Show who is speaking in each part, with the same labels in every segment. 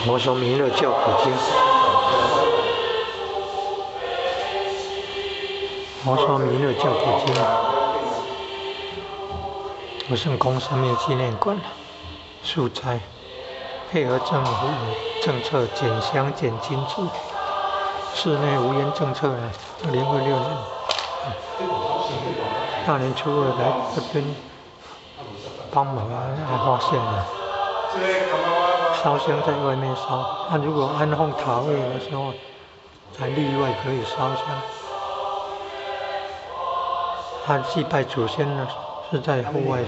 Speaker 1: 佛说弥勒叫苦经，佛说弥勒叫苦经，吴圣公生命纪念馆素斋，配合政府政策减香减金纸，室内无烟政策呢，2026年大年初二来这边帮忙啊，发现了。烧香在外面烧，那如果安放塔位的时候，才例外可以烧香。他祭拜祖先呢，是在户外，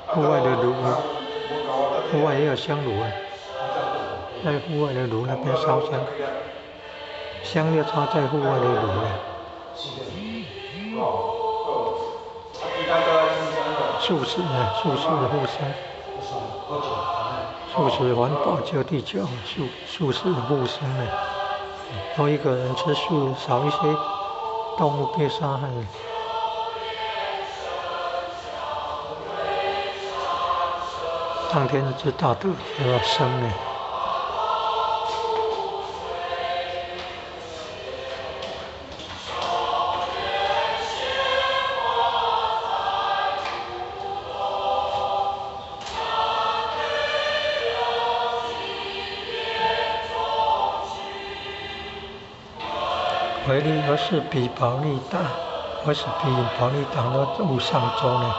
Speaker 1: 户外的炉，户外也有香炉啊，在户外的炉那边烧香，香要插在户外的炉啊。素食啊，素食的护生。素食环保救地球，素食护生呢。多一个人吃素，少一些动物被杀害。上天之大德叫做生呢。回力而是比保利大，我是比保利党的无上周呢。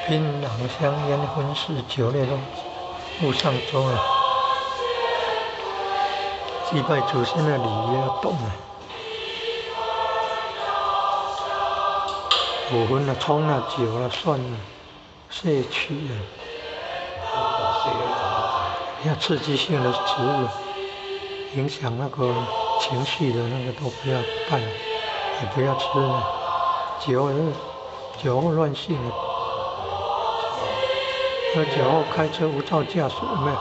Speaker 1: 槟榔、香烟、荤食、酒类都勿上桌啊！祭拜祖先的礼仪要懂啊！五荤啊、葱啊、酒啊、蒜啊、摄取啊。要刺激性的食物，影响那个情绪的那个都不要拜，也不要吃。酒酒后乱性的，喝酒后开车无照驾驶有没有？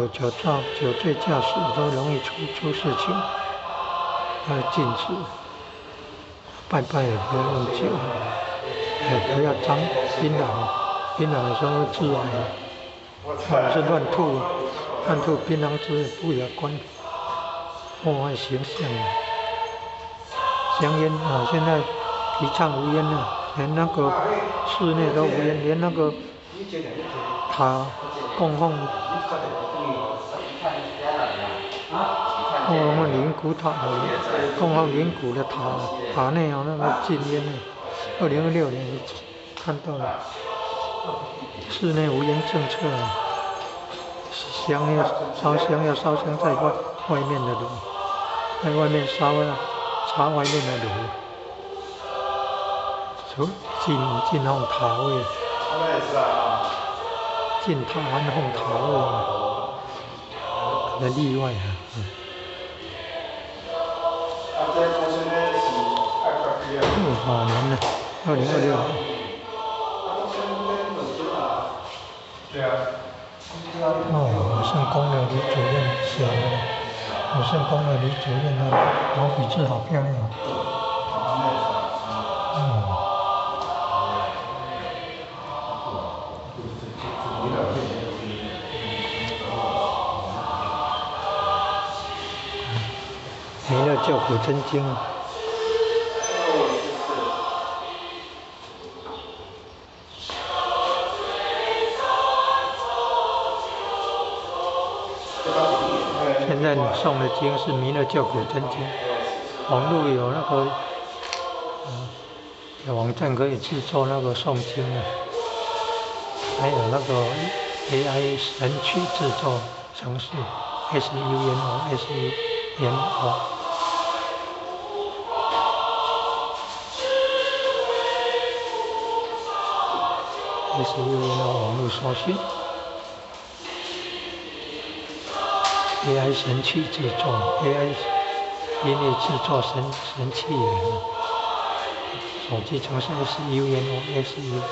Speaker 1: 酒醉驾驶都容易出事情，要禁止。拜拜也不要用酒，也不要沾槟榔，槟榔的时候致癌。或者是乱吐，乱吐槟榔汁不雅观，破坏形象。香烟啊，现在提倡无烟了，连那个室内都无烟，连那个塔供奉供奉灵骨塔，供奉灵骨的塔内哦，那个禁烟的。2026年看到了。室内无烟政策，香要烧香要烧香在外面的炉，在外面烧啊，插外面的炉，进奉塔位，进塔安奉塔位的例外啊。马年呢，2026年。哦，武圣宫的李主任写的，武圣宫的李主任的毛笔字好漂亮。哦。弥勒叫苦真经。现在诵的经是《弥勒叫苦真经》，网络有那个，有网站可以制作那个诵经的，还有那个 AI 神曲制作程式，SUNO SUNO SUNO 网络搜寻。AI 神器制作，AI 音乐制作神器，手机程式 SUNO SUNNO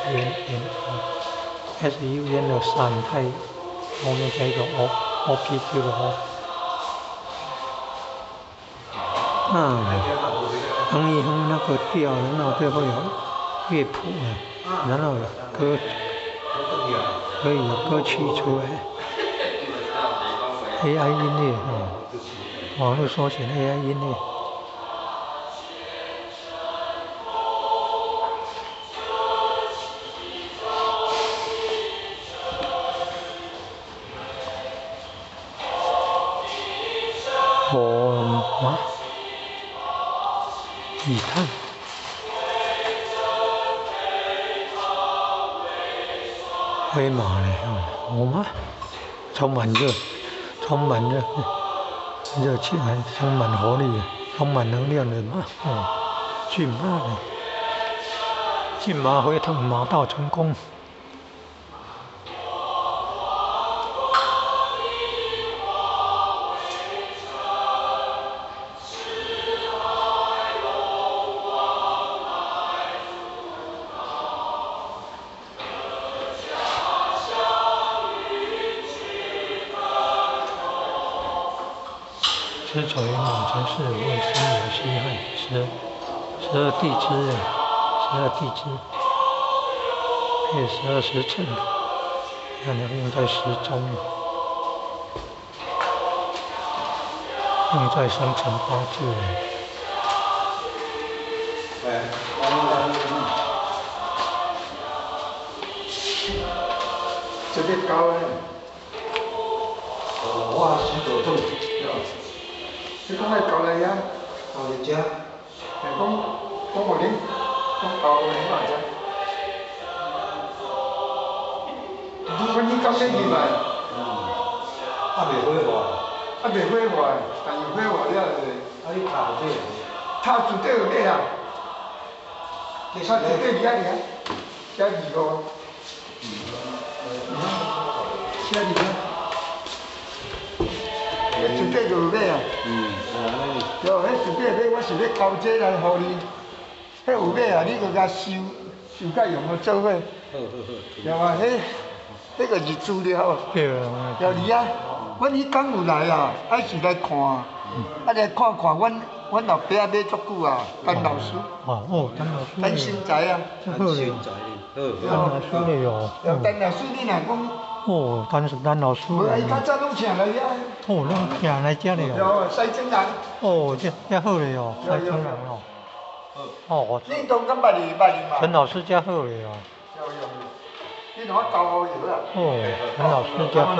Speaker 1: SUN 的三太后面加一个 O O P Q 的 O。啊，等一等那个掉，那就会有樂譜啊，然後歌可以有歌曲出來，AI 音樂哦，網絡搜尋 AI 音樂。河馬，以太，飛馬咧，河馬，充滿熱，充滿熱，熱情，充滿活力，充滿能量的馬，哦，駿馬咧，駿馬飛騰，馬到成功。子丑寅卯辰巳午未申酉戌亥，十二地支，十二地支，配十二時辰，看要用在時鐘，用在生辰八字。
Speaker 2: 這個狗呢？
Speaker 3: 我是做主。
Speaker 2: 你講愛交來遐，
Speaker 3: 交來遮。
Speaker 2: 講講予恁，講交予恁嘛知。阮去感覺入來。
Speaker 3: 啊，袂火化。
Speaker 2: 啊，袂火化，但是火化了就。
Speaker 3: 啊，你塔有買？
Speaker 2: 塔絕對有買啊！塔絕對佇遐爾，寫二號。寫二號。絕對就有買啊！對，彼絕對買，我是欲交這來予你。彼有買啊，你閣共收，收甲用予做伙。
Speaker 3: 好好好。
Speaker 2: 對啊，彼個是資料。
Speaker 1: 對啊。
Speaker 2: 對佇遐，阮彼工有來啊，還是來看，啊來看看阮老爸仔買足久啊，陳老師。
Speaker 1: 哦哦，陳老師。
Speaker 2: 陳新才啊。
Speaker 1: 陳新
Speaker 3: 才，
Speaker 1: 陳老師嘞喲。
Speaker 2: 陳老師，你若講。
Speaker 1: 哦，陳老師。
Speaker 2: 無啊，伊較早攏請來遐。
Speaker 1: 哦，攏請來遮咧哦。
Speaker 2: 對，西裝人。
Speaker 1: 哦，這好咧哦，西裝人哦。哦。
Speaker 2: 你當敢捌伊？捌伊嘛？
Speaker 1: 陳老師遮好咧哦。
Speaker 2: 你同我交好友啦。
Speaker 1: 哦，陳老師遮好。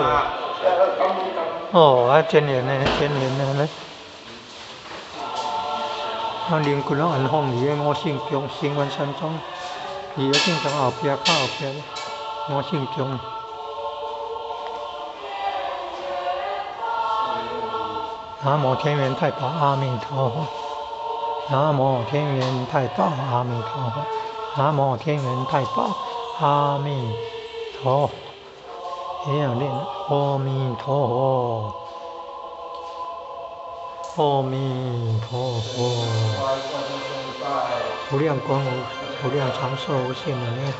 Speaker 1: 哦，啊，真緣呢，真緣呢，咧。啊，靈骨攏安放佇个五聖宮新灣山莊，佇个正常後壁，較後壁五聖宮。南無天元太保阿彌陀佛，南無天元太保阿彌陀佛，南無天元太保阿彌陀佛，這樣念阿彌陀佛，阿彌陀佛，無量光無量長壽無限的美好。